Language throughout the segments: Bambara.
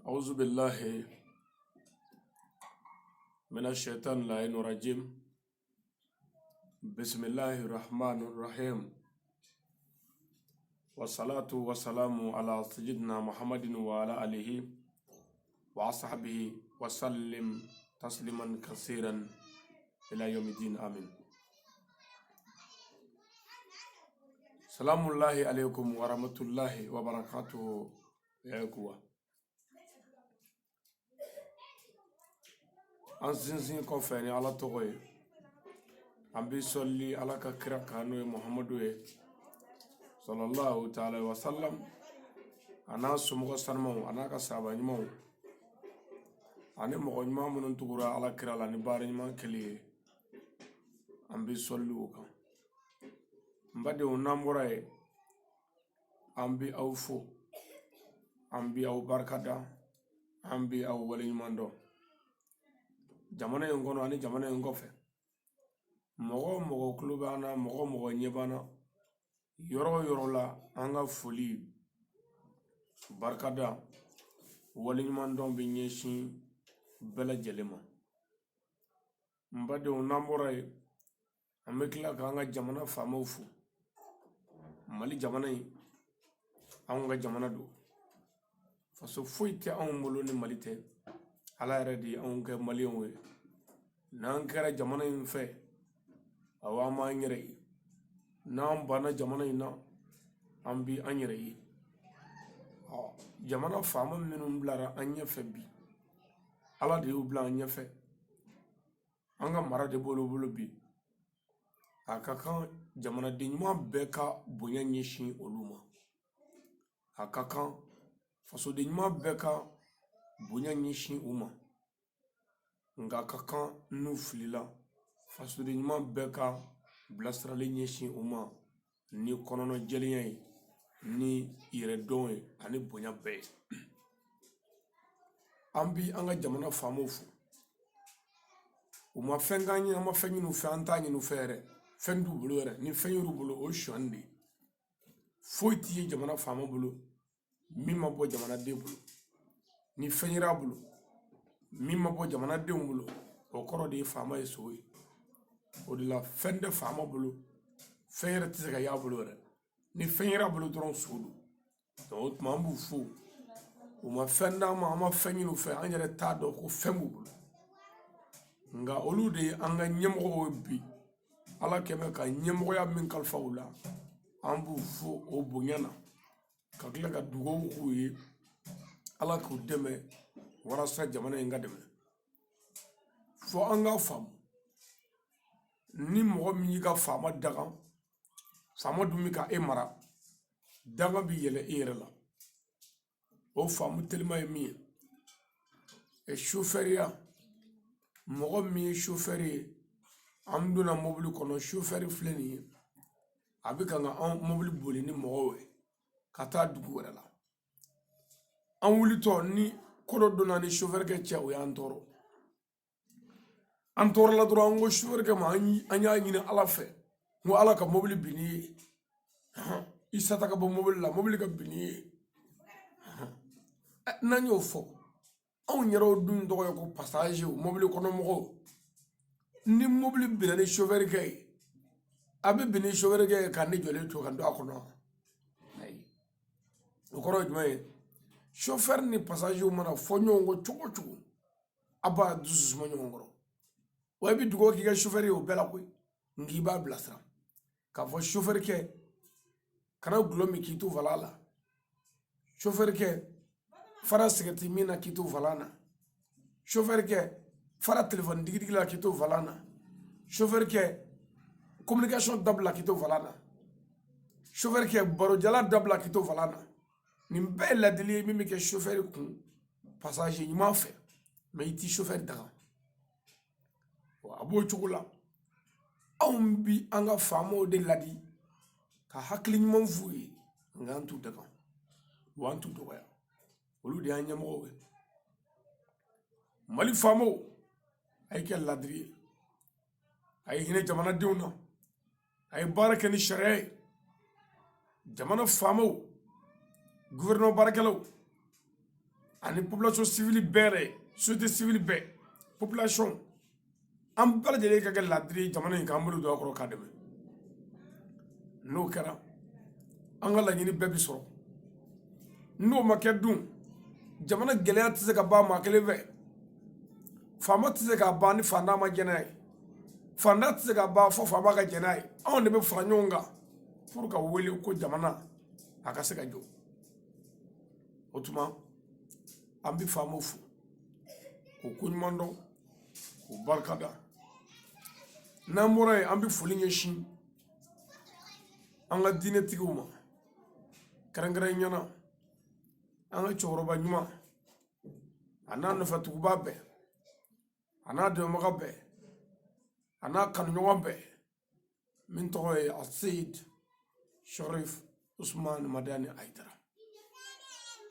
أعوذ بالله من الشيطان اللعين الرجيم. بسم الله الرحمن الرحيم، والصلاة والسلام على سيدنا محمد وعلى آله وصحبه وسلم تسليما كثيرا إلى يوم الدين، آمين. Salamullahi alaikum warahmatullahi wabarakatuhu. Ya kuwa an sinsin kɔfɛ ni Ala tɔgɔ ye, an bɛ sɔli Ala ka kira kan, n'o ye Muhamadu ye, sallallahu taala wa sallam, a n'a somɔgɔ sanumanw, a n'a ka sahaba ɲumanw, ani mɔgɔ ɲuman minnu tugura Ala kira la ni baara ɲuman kɛli ye, an bɛ sɔli o kan. N badenw, n'an bɔra yen, an bɛ aw fo, an bɛ aw barikada, an bɛ aw waleɲuman dɔn. Jamana in kɔnɔ ani jamana in kɔfɛ, mɔgɔ o mɔgɔ tulo b'an na, mɔgɔ o mɔgɔ ɲɛ b'an na, yɔrɔ o yɔrɔ la, an ka foli, barikada, waleɲuman dɔn bɛ ɲɛsin bɛɛ lajɛlen ma. N badenw, n'an bɔra yen, an bɛ tila k'an ka jamana faamaw fo. Mali jamana in, anw ka jamana don, faso foyi tɛ anw bolo ni Mali tɛ. Ala yɛrɛ de ye anw kɛ Maliyɛnw ye. N'an kɛra jamana in fɛ, awɔ, an b'an yɛrɛ ye. N'an banna jamana in na, an bɛ an yɛrɛ ye. Ɔ, jamana faama minnu bilara an ɲɛfɛ bi, Ala de y'u bila an ɲɛfɛ, an ka mara de b'olu bolo bi. A ka kan jamanaden ɲuman bɛɛ ka bonya ɲɛsin olu ma, a ka kan fasoden ɲuman bɛɛ ka bonya ɲɛsin u ma, nka a ka kan n'u filila, fasoden ɲuman bɛɛ ka bilasirali ɲɛsin u ma ni kɔnɔna jɛlenya ye, ni yɛrɛdɔn ye, ani bonya bɛɛ ye. An bi an ka jamana faamaw fo. U ma fɛn k'an ye, an ma fɛn ɲini u fɛ, an t'a ɲini u fɛ yɛrɛ. Fɛn t'u bolo yɛrɛ. Ni fɛn y'u bolo, o ye sonyani de ye. Foyi t'i ye jamana faama bolo min ma bɔ jamanaden bolo. Ni fɛn yera a bolo min ma bɔ jamanadenw bolo, o kɔrɔ de ye faama ye so ye. O de la, fɛn tɛ faama bolo, fɛn yɛrɛ tɛ se ka y'a bolo yɛrɛ. Ni fɛn yera a bolo dɔrɔn, so don. O tuma, an b'u fo. U ma fɛn d'an ma, an ma fɛn ɲini u fɛ, an yɛrɛ t'a dɔn ko fɛn b'u bolo, nka olu de ye an ka ɲɛmɔgɔw ye bi. Ala kɛmɛ ka ɲɛmɔgɔya min kalifa u la, an b'u fo o bonya na, ka tila ka dugawu k'u ye, Ala k'u dɛmɛ walasa jamana in ka dɛmɛ. Fo an k'a faamu, ni mɔgɔ min y'i ka faama daga, faama dun bɛ ka e mara, danga bɛ yɛlɛ e yɛrɛ la. O faamu telima ye min ye, sofɛriya, mɔgɔ min ye sofɛri ye, an donna mobili kɔnɔ, sofɛri filɛ nin ye, a bɛ ka an mobili boli ni mɔgɔw ye ka taa dugu wɛrɛ la. An wulitɔ ni ko dɔ donna ni sofɛrikɛ cɛ, o y'an tɔɔrɔ. An tɔɔrɔla dɔrɔn, an ko sofɛrikɛ ma, an y'a ɲini Ala fɛ, n ko Ala ka mobili bin n'i ye, i sata ka bɔ mobili la, mobili ka bin n'i ye. N'an y'o fɔ, anw yɛrɛw dun tɔgɔ ye ko pasazew, mobili kɔnɔ mɔgɔw. Ni mobili binna ni sofɛrikɛ ye, a bɛ bin ni sofɛrikɛ ye ka ne jɔlen to ka don a kɔnɔ? Ayi. O kɔrɔ ye jumɛn ye? Sofɛri ni pasazew mana fɔ ɲɔgɔn kɔ cogo o cogo, a b'a dusu suma ɲɔgɔn kɔrɔ. Wa i bɛ dugawu k'i ka sofɛri ye o bɛɛ la koyi, nka i b'a bilasira k'a fɔ sofɛrikɛ kana gulɔ min k'i to volant la, sofɛrikɛ fara sigɛriti min na k'i to volant na, sofɛrikɛ fara telefɔni digidigi la k'i to volant na, sofɛrikɛ communication dabila k'i to volant na, sofɛrikɛ barojala dabila k'i to volant na. Nin bɛɛ ye ladili ye min bɛ kɛ sofɛri kun pasaze ɲuman fɛ, mɛ i ti sofɛri daga. A b'o cogo la. Anw bi an ka faamaw de ladi ka hakili ɲuman f'u ye, nka an t'u daga wa an t'u dɔgɔya. Olu de y'an ɲɛmɔgɔw ye. Mali faamaw, a ye kɛ ladiri ye, a ye hinɛ jamanadenw na, a ye baara kɛ ni sariya ye. Jamana faamaw, gouvernement baarakɛlaw, Ani population civile bɛɛ yɛrɛ, société civile bɛɛ, population, an bɛɛ lajɛlen ka kɛ laadiri ye jamana in k'an bolo don a kɔrɔ k'a dɛmɛ. N'o kɛra, an ka laɲini bɛɛ bi sɔrɔ. N'o ma kɛ dun, jamana gɛlɛya tɛ se ka ban maa kelen fɛ. Faama tɛ se k'a ban ni faantan ma jɛn n'a ye. Faantan tɛ se ka ban fo faama ka jɛn n'a ye. Anw de bɛ fara ɲɔgɔn kan pour ka wele ko jamana a ka se ka jɔ. O tuma, an bɛ faamaw fo k'u koɲuman dɔn, k'u barikada. N'an bɔra yen, an bɛ foli ɲɛsin an ka diinɛtigiw ma, kɛrɛnkɛrɛnnenya na an ka cɛkɔrɔba ɲuman, a n'a nɔfɛtuguba bɛɛ, a n'a dɛmɛbaga bɛɛ, a n'a kanuɲɔgɔn bɛɛ, min tɔgɔ ye Aseyid Sharif Usman Madani Ayidara.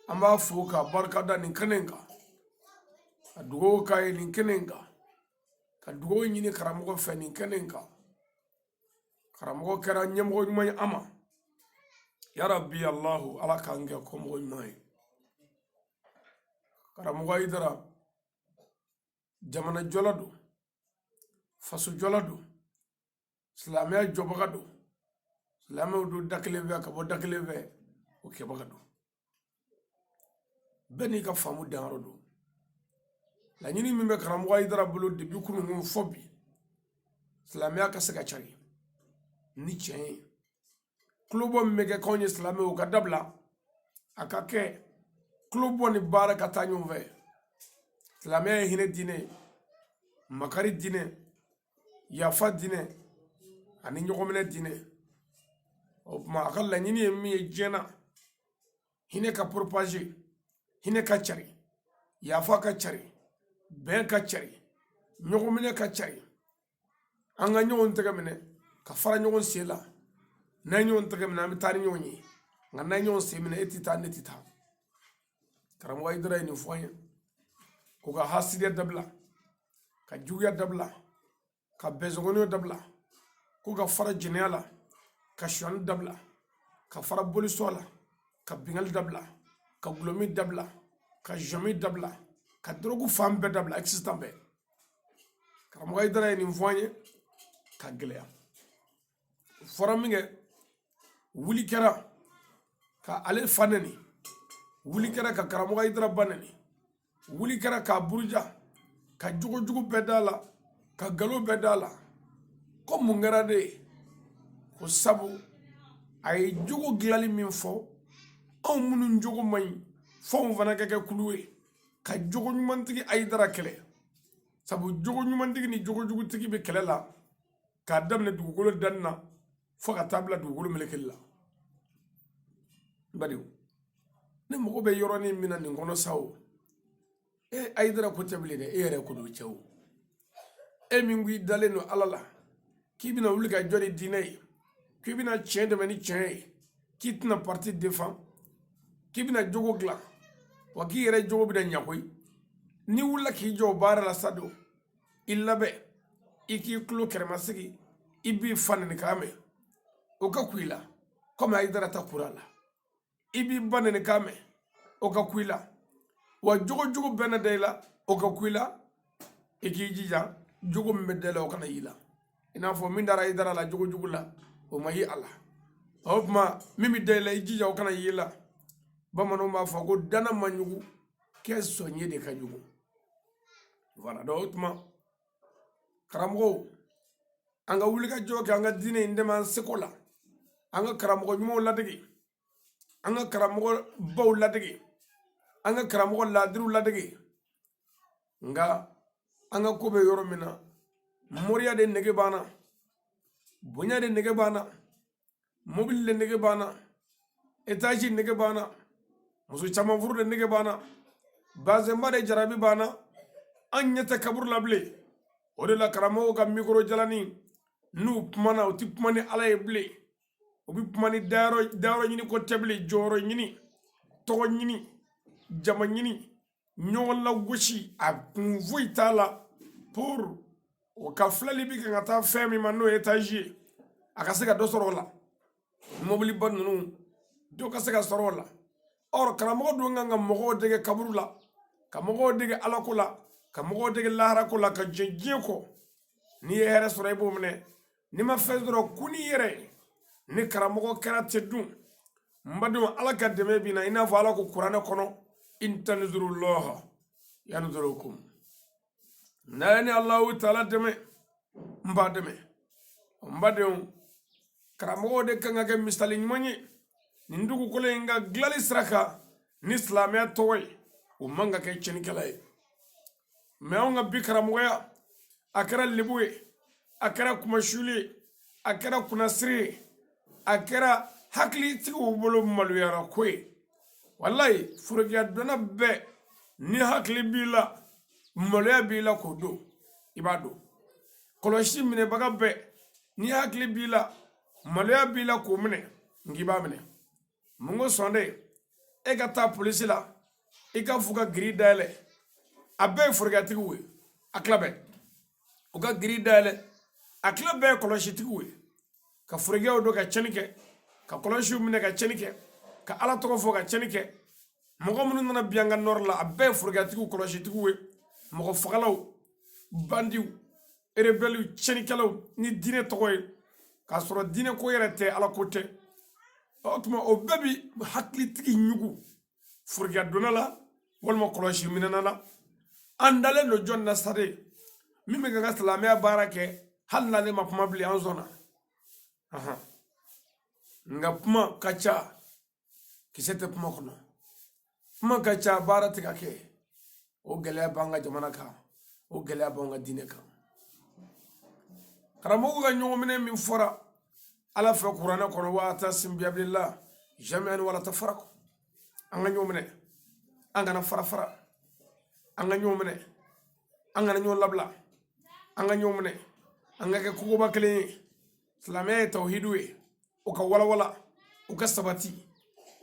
An b'a fo ka barika da nin kɛnɛ in kan, ka dugawu k'a ye nin kɛnɛ in kan, ka dugawu ɲini karamɔgɔ fɛ nin kɛnɛ in kan. Karamɔgɔ kɛra ɲɛmɔgɔ ɲuman ye an ma. Yarabi Alahu, Ala k'an kɛ kɔmɔgɔ ɲuman ye. Karamɔgɔ Ayidara jamana jɔla don, faso jɔla don, silamɛya jɔbaga don, silamɛw don da kelen fɛ ka bɔ da kelen fɛ, o kɛbaga don. Bɛɛ n'i ka faamu danyɔrɔ don. Laɲini min bɛ karamɔgɔ Ayidara bolo depuis kununko fɔ bi, silamɛya ka se ka cari ni tiɲɛ ye. Tulobɔ min bɛ kɛ k'anw ye silamɛw, o ka dabila. A ka kɛ tulobɔ ni baara ka taa ɲɔgɔn fɛ. Silamɛya ye hinɛ diinɛ ye, makari diinɛ, yafa diinɛ ani ɲɔgɔnminɛ diinɛ. O tuma, a ka laɲini ye min ye diɲɛ na, hinɛ ka propager, hinɛ ka cari, yafa ka cari, bɛn ka cari, ɲɔgɔnminɛ ka cari, an ka ɲɔgɔn tɛgɛ minɛ ka fara ɲɔgɔn sen la. N'an ye ɲɔgɔn tɛgɛ minɛ, an bɛ taa ni ɲɔgɔn ye, nka n'an ye ɲɔgɔn sen minɛ, e tɛ taa, ne tɛ taa. Karamɔgɔ Ayidara ye nin fɔ an ye k'u ka hasidiya dabila, ka juguya dabila, ka bɛnsɔngɔniw dabila, k'u ka fara jɛnɛya la, ka sonyali dabila, ka fara bolisɔn la, ka bingali dabila, ka gulɔmin dabila, ka zɔmi dabila, ka dɔrɔgu fan bɛɛ dabila, accident bɛɛ. Karamɔgɔ Ayidara ye nin fɔ an ye ka gɛlɛya. O fɔra min kɛ, wuli kɛra ka ale fa neni, wuli kɛra ka karamɔgɔ Ayidara ba neni, wuli kɛra k'a buruja, ka jogojugu bɛɛ da la, ka nkalon bɛɛ da la. Ko mun kɛra de ye? Ko sabu a ye jogo dilanli min fɔ, anw minnu jogo man ɲi, f'anw fana ka kɛ kulu ye ka jogo ɲumantigi Ayidara kɛlɛ. Sabu jogo ɲumantigi ni jogojugutigi bɛ kɛlɛ la k'a daminɛ dugukolo danni na fo ka taa bila dugukolo melekeli la. N badenw, ne mago bɛ yɔrɔnin min na nin kɔnɔ sa, o e Ayidara ko tɛ bilen dɛ, e yɛrɛ ko don cɛw. E min ko i dalen don Ala la, k'i bɛna wuli ka jɔ ni diinɛ ye, k'i bɛna tiɲɛ dɛmɛ ni tiɲɛ ye, k'i tɛna parti défend, k'i bɛna jogo dilan, wa k'i yɛrɛ jogo bɛna ɲa koyi. N'i wulila k'i jɔ o baara la sa don, i labɛn i k'i tulo kɛrɛmasigi, i b'i fa neni k'a mɛn, o ka ku i la komi Ayidara ta kura la. I b'i ba neni k'a mɛn, o ka ku i la. Wa jogo jugu bɛɛ na da i la, o ka ku i la. I k'i jija, jogo min bɛ da i la, o kana y'i la. I n'a fɔ min dara Ayidara la jogo jugu la, o ma ye a la. O tuma, min bɛ da i la, i jija o kana y'i la. Bamananw b'a fɔ ko dana man jugu, kɛ sɔn ye de ka jugu. Voilà. Donc o tuma, karamɔgɔw, an ka wulikajɔ kɛ, an ka diinɛ in dɛmɛ an seko la, an ka karamɔgɔ ɲumanw ladege, an ka karamɔgɔ baw ladege, an ka karamɔgɔ laadiriw ladege. Nka an ka ko bɛ yɔrɔ min na, moriya de nege b'an na, bonya de nege b'an na, mobili de nege b'an na, etazi nege b'an na, muso caman furu de nege b'an na, bazɛnba de jarabi b'an na. An ɲɛ tɛ kaburu la bilen. O de la, karamɔgɔw ka mikoro jalani, n'u kumana, u ti kuma ni Ala ye bilen, u bɛ kuma ni dayɔrɔ ɲini ko tɛ bilen, jɔyɔrɔ ɲini, tɔgɔ ɲini, jama ɲini, ɲɔgɔn lagosi, a kun foyi t'a la. Pour o ka filɛli bi kan ka taa fɛn min ma, n'o ye etazi ye, a ka se ka dɔ sɔrɔ o la, mobiliba ninnu, dɔ ka se ka sɔrɔ o la. Or karamɔgɔ dun kan ka mɔgɔw dege kaburu la. Ka mɔgɔw dege alako la, ka mɔgɔw dege laharako la, ka jɛn diɲɛ kɔ. N'i ye hɛrɛ sɔrɔ, i b'o minɛ. N'i ma fɛn sɔrɔ, kun n'i yɛrɛ ye. Ni karamɔgɔ kɛra ten dun, n badenw, Ala ka dɛmɛ b'i na, i n'a fɔ Ala ko Kuranɛ kɔnɔ: in tansurullaha yansurukum. N'a ye ni Alahu Taala dɛmɛ, n b'a dɛmɛ. N badenw, karamɔgɔw de kan ka kɛ misali ɲuman ye nin dugukolo in ka dilanli sira kan ni silamɛya tɔgɔ ye. O man ka kɛ tiɲɛnikɛla ye. Mɛ anw ka bi karamɔgɔya, a kɛra lebu ye, a kɛra kumasuli ye, a kɛra kunnasiri ye, a kɛra hakilitigiw bolo maloyara ko ye. Walayi, forokiya donna bɛɛ, ni hakili b'i la, maloya b'i la k'o don, i b'a dɔn. Kɔlɔsi minɛbaga bɛɛ, ni hakili b'i la, maloya b'i la k'o minɛ, nk'i b'a minɛ. Mun ko sɔn de e ka taa polisi la, i ka f'u ka grille dayɛlɛ? A bɛɛ ye forokiyatigiw ye, a tila bɛɛ u ka grille dayɛlɛ, a tila bɛɛ ye kɔlɔsitigiw ye, ka forokiyaw don ka tiɲɛni kɛ, ka kɔlɔsiw minɛ ka tiɲɛni kɛ, ka Ala tɔgɔ fɔ ka tiɲɛni kɛ. Mɔgɔ minnu nana bi an ka nord la, a bɛɛ ye forokiyatigiw, kɔlɔsitigiw ye, mɔgɔ fagalaw, bandiw, rebelles, tiɲɛnikɛlaw ni diinɛ tɔgɔ ye, k'a sɔrɔ diinɛ ko yɛrɛ tɛ, Ala ko tɛ. O tuma, o bɛɛ bi hakilitigi ɲugu forokiya donna la walima kɔlɔsi minɛna la. An dalen don jɔn na sade min bɛ ka ka silamɛya baara kɛ? Hali n'ale ma kuma bilen, an sɔnna. Nka kuma ka ca, kisɛ tɛ kuma kɔnɔ. Kuma ka ca, baara tɛ ka kɛ. O gɛlɛya b'an ka jamana kan, o gɛlɛya b'an ka diinɛ kan. Karamɔgɔw ka ɲɔgɔnminɛ min fɔra Ala fɛ Kuranɛ kɔnɔ: wa atasimu bihablillahi jamian wala tafaraku. An ka ɲɔgɔn minɛ, an kana fara fara. An ka ɲɔgɔn minɛ, an kana ɲɔgɔn labila. An ka ɲɔgɔn minɛ, an ka kɛ kogoba kelen ye. Silamɛya ye tawhidu ye. O ka walawala, o ka sabati,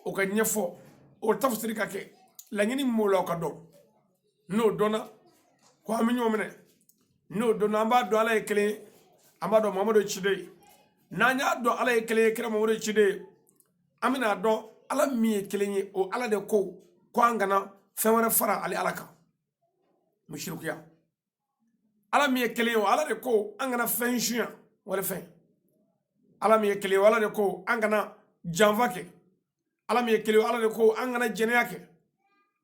o ka ɲɛfɔ, o tafsiri ka kɛ. Laɲini min b'o la, o ka dɔn. N'o dɔnna ko an bɛ ɲɔgɔn minɛ, n'o dɔnna, an b'a dɔn Ala ye kelen ye, an b'a dɔn Mamadu ye ciden ye. N'an y'a dɔn Ala ye kelen ye, kira Mamadu ye ciden ye, an bɛna dɔn Ala min ye kelen ye, o Ala de ko ko an kana fɛn wɛrɛ fara ale Ala kan, musirikuya. Ala min ye kelen ye, o Ala de ko an kana fɛn sunya wali fɛn. Ala min ye kelen ye, o Ala de ko an kana janfa kɛ. Ala min ye kelen ye, o Ala de ko an kana jɛnɛya kɛ.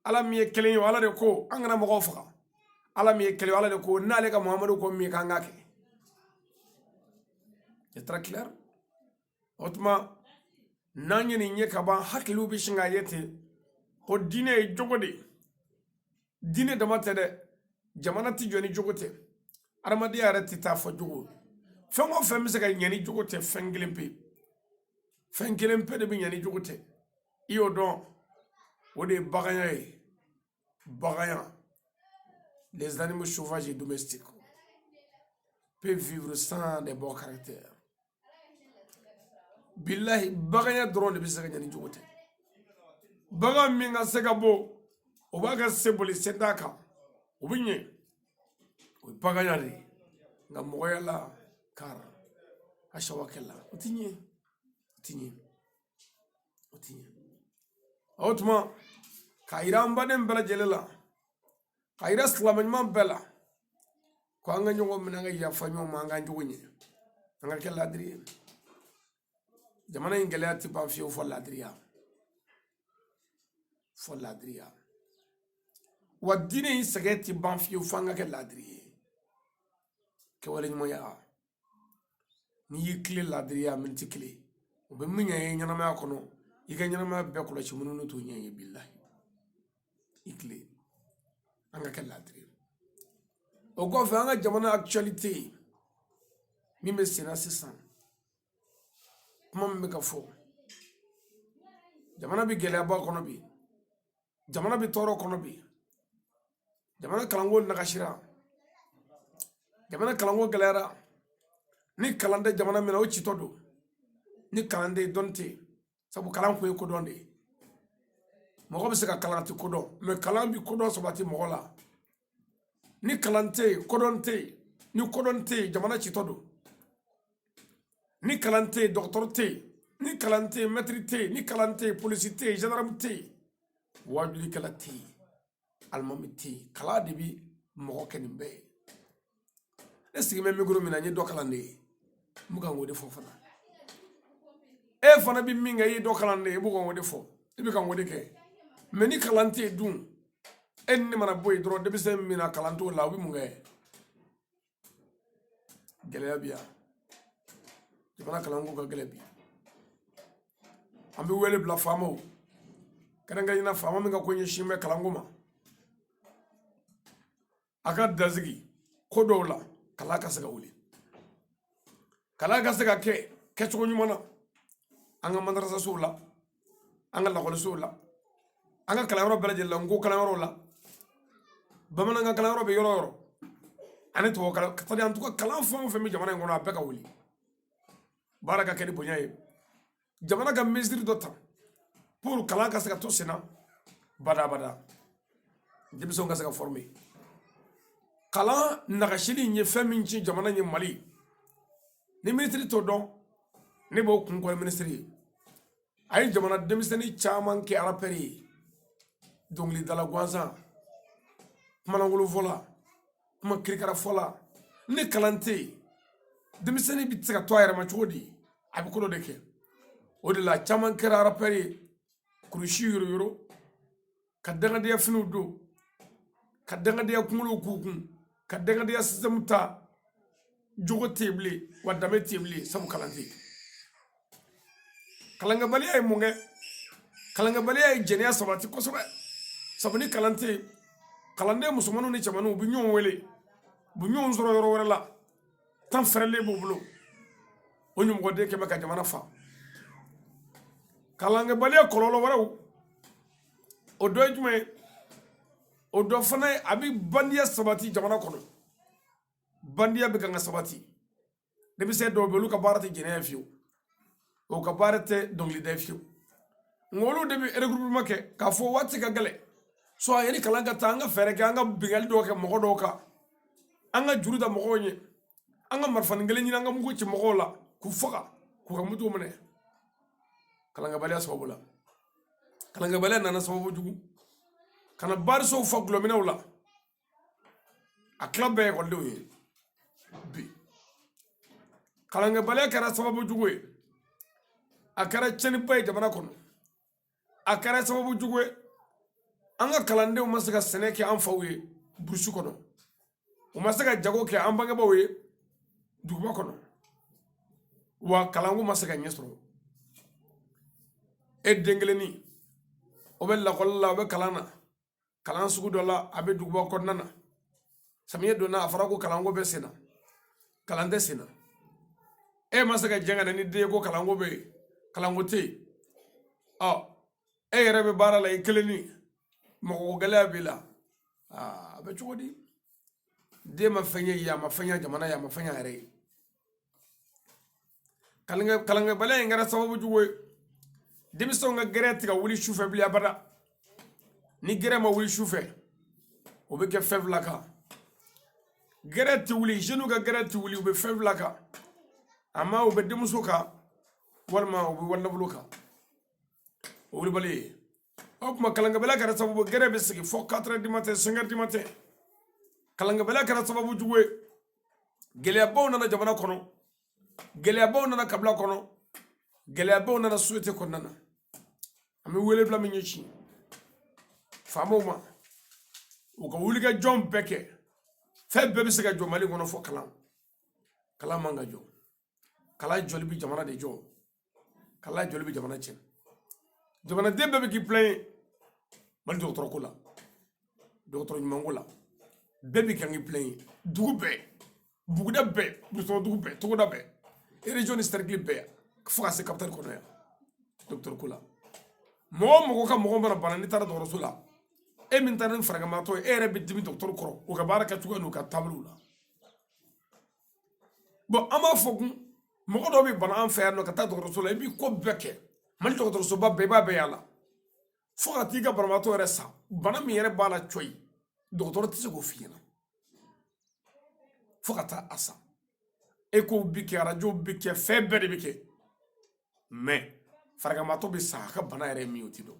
Ala min ye kelen ye, o Ala de ko an kana mɔgɔw faga. Ala min ye kelen ye, o Ala de ko n'ale ka Muhamadu ko min k'an k'a kɛ. C'est très clair. O tuma, n'an ye nin ye ka ban, hakiliw bɛ sin k'a ye ten ko diinɛ ye jogo de ye. Diinɛ dama tɛ dɛ, jamana tɛ jɔ ni jogo tɛ, adamadenya yɛrɛ tɛ taa fɔ jogo. Fɛn o fɛn bɛ se ka ɲɛ ni jogo tɛ, fɛn kelen pe, fɛn kelen pe de bɛ ɲɛ ni jogo tɛ. I y'o dɔn, o de ye baganya ye, baganya. Les animaux sauvages et domestiques peuvent vivre sans des bons caractères. Bilahi, baganya dɔrɔn de bɛ se ka ɲɛ ni jogo tɛ. Bagan min ka se ka bɔ, o b'a ka se boli, sen t'a kan, o bɛ ɲɛ, o ye baganya de ye. Nka mɔgɔya la, kara a sawakɛ la, o ti ɲɛ, o ti ɲɛ, o ti ɲɛ. O tuma, k'a yira an baden bɛɛ lajɛlen la, k'a yira silamɛ ɲuman bɛɛ la ko an ka ɲɔgɔn minɛ, an ka yafa ɲɔgɔn ma, an k'an jogo ɲɛ, an ka kɛ ladiri ye. Jamana in gɛlɛya tɛ ban fiyewu fɔ ladiriya, fɔ ladiriya. Wa diinɛ in sɛgɛn tɛ ban fiyewu fo an ka kɛ ladiri ye, kɛwale ɲumanya. N'i y'i tile ladiriya miniti kelen, o bɛ min ɲɛ ye ɲɛnamaya kɔnɔ, i ka ɲɛnamaya bɛɛ kɔlɔsi minnu t'o ɲɛ ye. Bilahi, i tile, an ka kɛ ladiri ye. O kɔfɛ, an ka jamana actualité min bɛ senna sisan, kuma min bɛ ka fɔ, jamana bɛ gɛlɛyaba kɔnɔ bi, jamana bɛ tɔɔrɔ kɔnɔ bi, jamana kalanko nagasira, jamana kalanko gɛlɛyara. Ni kalan tɛ jamana min na, o citɔ don. Ni kalan tɛ, dɔnni tɛ yen. Sabu kalan kun ye kodɔn de ye. Mɔgɔ bɛ se ka kalan, a tɛ kodɔn, mɛ kalan bɛ kodɔn sabati mɔgɔ la. Ni kalan tɛ yen, kodɔn tɛ yen. Ni kodɔn tɛ yen, jamana citɔ don. Ni kalan tɛ yen, dɔgɔtɔrɔ tɛ yen. Ni kalan tɛ yen, mɛtiri tɛ yen. Ni kalan tɛ yen, polisi tɛ yen, gendarme tɛ yen, wajulikɛla tɛ yen. Alimami tɛ yen. Kalan de bi mɔgɔ kɛ nin bɛɛ ye. Ne sigi bɛ micro min na, n ye dɔ kalan de ye, n bɛ ka o de fɔ fana. E fana bɛ min kɛ, i ye dɔ kalan de ye, i bɛ ka o de fɔ, i bɛ ka o de kɛ. Mais ni kalan tɛ yen dun, e ni ne mana bɔ yen dɔrɔn, denmisɛn min na kalan t'o la, o bɛ mun kɛ? Gɛlɛya bi yan, jamana kalanko ka gɛlɛn bi. An bɛ wele bila faamaw, kɛrɛnkɛrɛnnenya faama min ka ko ɲɛsin bɛ kalanko ma, a ka dansigi ko dɔw la, kalan ka se ka wuli, kalan ka se ka kɛ kɛcogo ɲuman na an ka madarasasow la, an ka lakɔlisow la, an ka kalanyɔrɔ bɛɛ lajɛlen la, n ko kalanyɔrɔw la, bamanankan kalanyɔrɔ bɛ yɔrɔ o yɔrɔ, ani tubabu kalan, c'est-à-dire en tout cas kalan fɛn o fɛn bɛ jamana in kɔnɔ, a bɛɛ ka wuli, baara ka kɛ ni bonya ye, jamana ka mesure dɔ ta pour kalan ka se ka to sen na badabada, denmisɛnw ka se ka former. Kalan nagasili in ye fɛn min ci jamana ye Mali, ni minisiri t'o dɔn, ne b'o kun kɔrɔ. Minisiri ye, a ye jamana denmisɛnnin caman kɛ rappeur ye, dɔnkilidala gansan, kumalankolon fɔla, kuma kirikara fɔla. Ni kalan tɛ yen, denmisɛnnin bɛ se ka to a yɛrɛ ma cogo di? A bɛ ko dɔ de kɛ. O de la caman kɛra rappeur ye, kurusi yoroyoro, ka dangadenya finiw don, ka dangadenya kunkolow k'u kun, ka dangadenya système ta. Jogo tɛ yen bilen, wa danbe tɛ yen bilen, sabu kalan tɛ yen. Kalankɛbaliya ye mun kɛ? Kalankɛbaliya ye jɛnɛya sabati kosɛbɛ, sabu ni kalan tɛ yen, kalanden musomanninw ni cɛmanninw u bɛ ɲɔgɔn wele, u bɛ ɲɔgɔn sɔrɔ yɔrɔ wɛrɛ la, tan fɛrɛlen b'u bolo, o ɲɔmɔgɔden kɛmɛ ka jamana fa. Kalankɛbaliya kɔlɔlɔ wɛrɛw, o dɔ ye jumɛn ye? O dɔ fana ye, a bɛ bandiya sabati jamana kɔnɔ. Bandiya bɛ kan ka sabati. Denmisɛn dɔw bɛ, olu ka baara tɛ jɛnɛya ye fiyewu, o ka baara tɛ dɔnkilida ye fiyewu, nka olu de bɛ regroupement kɛ k'a fɔ waati ka gɛlɛn so, a yɛrɛ kalan ka taa, an ka fɛɛrɛ kɛ, an ka binkanni dɔw kɛ mɔgɔ dɔw kan, an ka juru da mɔgɔw ɲɛ, an ka marifanin kelen ɲini, an ka mugu ci mɔgɔw la k'u faga, k'u ka motow minɛ. Kalankɛbaliya sababu la, kalankɛbaliya nana sababu jugu ka na barisow fa gulɔminɛw la. A tila bɛɛ ekɔlidenw ye bi. Kalankɛbaliya kɛra sababu jugu ye, a kɛra tiɲɛniba ye jamana kɔnɔ, a kɛra sababu jugu ye. An ka kalandenw ma se ka sɛnɛ kɛ an faw ye burusi kɔnɔ, u ma se ka jago kɛ an bangebaaw ye duguba kɔnɔ, wa kalanko ma se ka ɲɛ sɔrɔ. E den kelennin, o bɛ lakɔli la, o bɛ kalan na, kalan sugu dɔ la, a bɛ duguba kɔnɔna na. Samiyɛ donna, a fɔra ko kalanko bɛ sen na, kalan tɛ sen na. E ma se ka jɛn ka na ni den ye ko kalanko bɛ yen, kalanko tɛ yen. Ɔ e yɛrɛ bɛ baara la i kelen, ni mɔgɔ gɛlɛya b'i la, a bɛ cogo di? Den ma fɛn ye, a ma fɛn ye jamana ye, a ma fɛn ye a yɛrɛ ye. Kalankɛbaliya in kɛra sababu jugu ye. Denmisɛnw ka gɛrɛ tɛ ka wuli sufɛ bilen abada. Ni gɛrɛ ma wuli sufɛ, o bɛ kɛ fɛn fila kan. Gɛrɛ tɛ wuli, jeunes ka gɛrɛ tɛ wuli, u bɛ fɛn fila kan: a ma u bɛ denmuso kan, walima u bɛ wari nafolo kan. O wulibali ye o tuma, kalankɛbaliya kɛra sababu, gɛrɛ bɛ sigi fɔ 4 heures du matin, 5 heures du matin. Kalankɛbaliya kɛra sababu jugu ye. Gɛlɛyabaw nana jamana kɔnɔ, gɛlɛyabaw nana kabila kɔnɔ, gɛlɛyabaw nana société kɔnɔna na. An bɛ wele bila min ɲɛsin faamaw ma, u ka wulikajɔ bɛɛ kɛ. Fɛn bɛɛ bɛ se ka jɔ Mali kɔnɔ fɔ kalan. Kalan man ka jɔ. Kalan jɔli bɛ jamana de jɔ, kalan jɔli bɛ jamana tiɲɛ. Jamanaden bɛɛ bɛ k'i plaindre Mali dɔgɔtɔrɔ ko la, dɔgɔtɔrɔ ɲuman ko la. Bɛɛ bɛ kan k'i plaindre, dugu bɛɛ, buguda bɛɛ, burusukɔnɔ dugu bɛɛ, togoda bɛɛ, région ni cercle bɛɛ, fo ka se capitale kɔnɔ yan. Dɔgɔtɔrɔ ko la, mɔgɔ o mɔgɔ ka mɔgɔ mana bana, n'i taara dɔgɔtɔrɔso la, e min taara ni fariganbaatɔ ye, e yɛrɛ bɛ dimi dɔgɔtɔrɔ kɔrɔ, u ka baara kɛcogoya n'u ka taabolow la. Bon, an b'a fɔ kun, mɔgɔ dɔw bɛ bana an fɛ yan nɔ ka taa dɔgɔtɔrɔso la, i b'i ko bɛɛ kɛ, Mali dɔgɔtɔrɔsoba bɛɛ, i b'a bɛɛ yaala fo ka t'i ka banabaatɔ yɛrɛ sa. Bana min yɛrɛ b'a la cɔyi, dɔgɔtɔrɔ tɛ se k'o f'i ɲɛna fo ka taa a sa. Écho bi kɛ, arajo bi kɛ, fɛn bɛɛ de bɛ kɛ, mais fariganbaatɔ bɛ sa, a ka bana yɛrɛ ye min ye, o ti dɔn.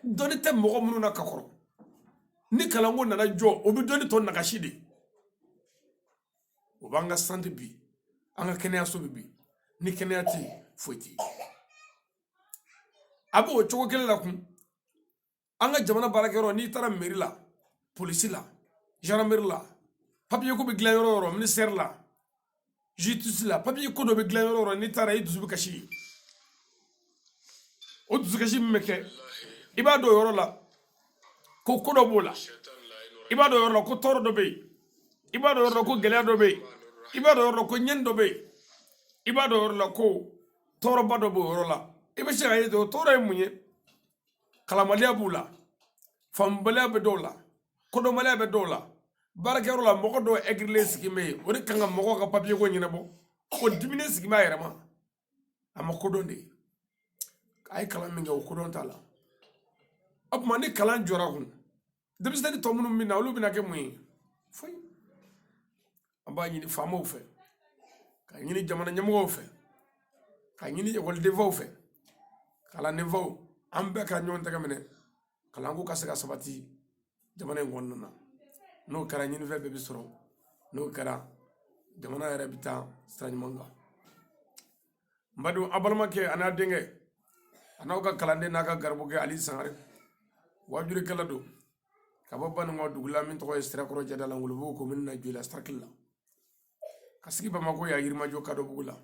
Dɔnni tɛ mɔgɔ minnu na ka kɔrɔ, ni kalanko nana jɔ, o bɛ dɔnni tɔ nagasi de. O b'an ka santé bi, an ka kɛnɛyaso bɛ bi. Ni kɛnɛya tɛ yen, foyi tɛ yen. A b'o cogo kelen la kun. An ka jamana baarakɛyɔrɔ, n'i taara mairie la, polisi la, gendarmerie la, papiye ko bɛ dilan yɔrɔ o yɔrɔ, ministère la, justice la, papiye ko dɔ bɛ dilan yɔrɔ o yɔrɔ, n'i taara, i dusu bɛ kasi. O dusukasi min bɛ kɛ, i b'a dɔn o yɔrɔ la ko ko dɔ b'o la. I b'a dɔn o yɔrɔ la ko tɔɔrɔ dɔ bɛ yen. I b'a dɔn o yɔrɔ la ko gɛlɛya dɔ bɛ yen. I b'a dɔn o yɔrɔ la ko ɲɛni dɔ bɛ yen. I b'a dɔn o yɔrɔ la ko tɔɔrɔba dɔ b'o yɔrɔ la. I bɛ se ka ye o tɔɔrɔ ye mun ye? Kalanbaliya b'u la, faamubaliya bɛ dɔw la, kodɔnbaliya bɛ dɔw la. Baarakɛyɔrɔ la, mɔgɔ dɔw ɛgirilen sigi bɛ yen, o de kan ka mɔgɔw ka papiye ko ɲɛnabɔ. O diminen sigi b'a yɛrɛ ma, a ma kodɔn de. A ye kalan min kɛ, o kodɔn t'a la. O tuma, ni kalan jɔra kun, denmisɛnnin tɔ minnu bɛ na, olu bɛna kɛ mun ye? Foyi. An b'a ɲini faamaw fɛ, ka ɲini jamana ɲɛmɔgɔw fɛ, ka ɲini ekɔlidenfaw fɛ, kalandenfaw, an bɛɛ ka ɲɔgɔn tɛgɛ minɛ, kalanko ka se ka sabati jamana in kɔnɔna na. N'o kɛra, ɲinifɛn bɛɛ bɛ sɔrɔ. N'o kɛra, jamana yɛrɛ bɛ taa sira ɲuman kan. N badenw, a balimakɛ a n'a denkɛ, a n'aw ka kalanden n'a ka garibukɛ Ali Sangare, wajulikɛla don ka bɔ Baninkɔ dugu la min tɔgɔ ye Sirakɔrɔ Jadala, Ngolobugu commune na, Joyila cercle la, ka sigi Bamakɔ yan, Yirimajɔ Kadɔbugu la.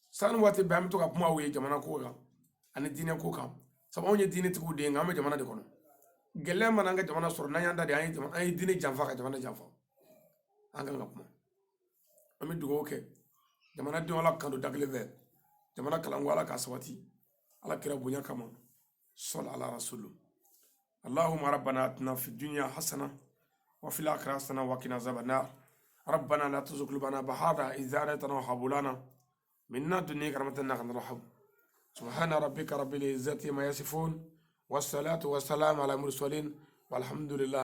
Sani waati bɛɛ, an bɛ to ka kuma aw ye jamana ko kan ani diinɛ ko kan, sabu anw ye diinɛtigiw de ye, nka an bɛ jamana de kɔnɔ. Gɛlɛya mana an ka jamana sɔrɔ, n'an y'an da de, an ye jamana, an ye diinɛ janfa ka jamana janfa. An kan ka kuma. An bɛ dugawu kɛ jamanadenw, Ala kan don da kelen fɛ. Jamana kalanko, Ala k'a sabati, Ala kira bonya kama. Sɔli ala rasulu. اللهم ربنا اتنا في الدنيا حسنه وفي الاخره حسنه وقنا عذاب النار. ربنا لا تزغ قلوبنا بعد إذ هديتنا وهب لنا من لدنك رحمة إنك أنت الوهاب. سبحان ربك رب العزة عما يصفون، والصلاة والسلام على المرسلين، والحمد لله.